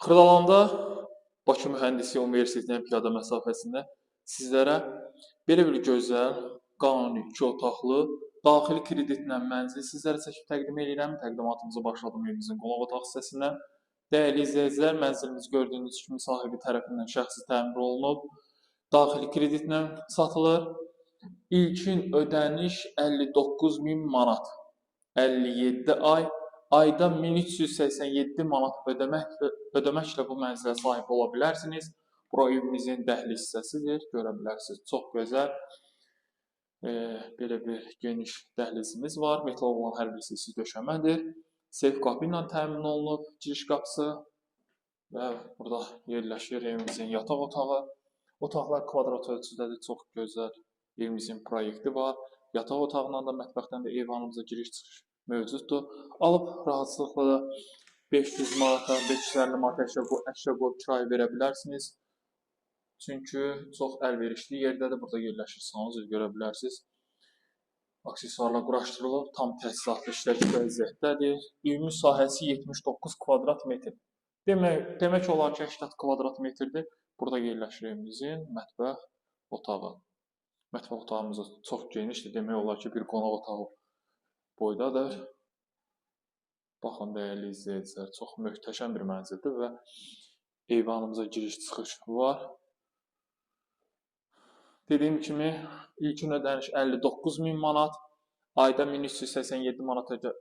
Xırdalanda Bakı Mühəndislik Universitetinin piyada məsafəsində sizlərə belə bir gözəl, qanuni 2 otaqlı, daxili kreditlə mənzil sizlərə çəkib təqdim edirəm. Təqdimatımızı başladım evimizin qonaq otaq hissəsindən. Dəyərli izləyicilər, mənzilimiz gördüyünüz kimi sahibi tərəfindən şəxsi təmir olunub, daxili kreditlə satılır. İlkin ödəniş 59.000 manat, 57 ay, ayda 1387 manat ödəməklə bu mənzilə sahib ola bilərsiniz. Bura evimizin dəhliz hissəsidir, görə bilərsiniz, çox gözəl. Belə bir geniş dəhlizimiz var. Metal olan hər bir hissəsi döşəmədir. Seyf qapı ilə təmin olunub, giriş qapısı və burada yerləşir evimizin yataq otağı. Otaqlar kvadrat ölçüdədir, çox gözəl evimizin proyekti var. Yataq otağından da, mətbəxdən də eyvanımıza giriş-çıxış mövcuddur. Alıb rahatçılıqla da 500 manata, 550 manata əşya qoyub kirayə verə bilərsiniz. Çünki çox əlverişli yerdədir. Burada yerləşir sanuzel, görə bilərsiniz. Aksesuarlar quraşdırılıb, tam təchizatlı işləki vəziyyətdədir. Ümumi sahəsi 79 kvadrat metr. Demək olar ki, 80 kvadrat metrdir. Burada yerləşir evimizin mətbəx otağı. Mətbəx otağımız çox genişdir. Demək olar ki, bir qonaq otağı boydadır. Baxın, dəyərli izləyicilər, çox möhtəşəm bir mənzildir və eyvanımıza giriş-çıxış var. Dediyim kimi, ilkin ödəniş 59.000 manat, ayda 1387 manat ödəməklə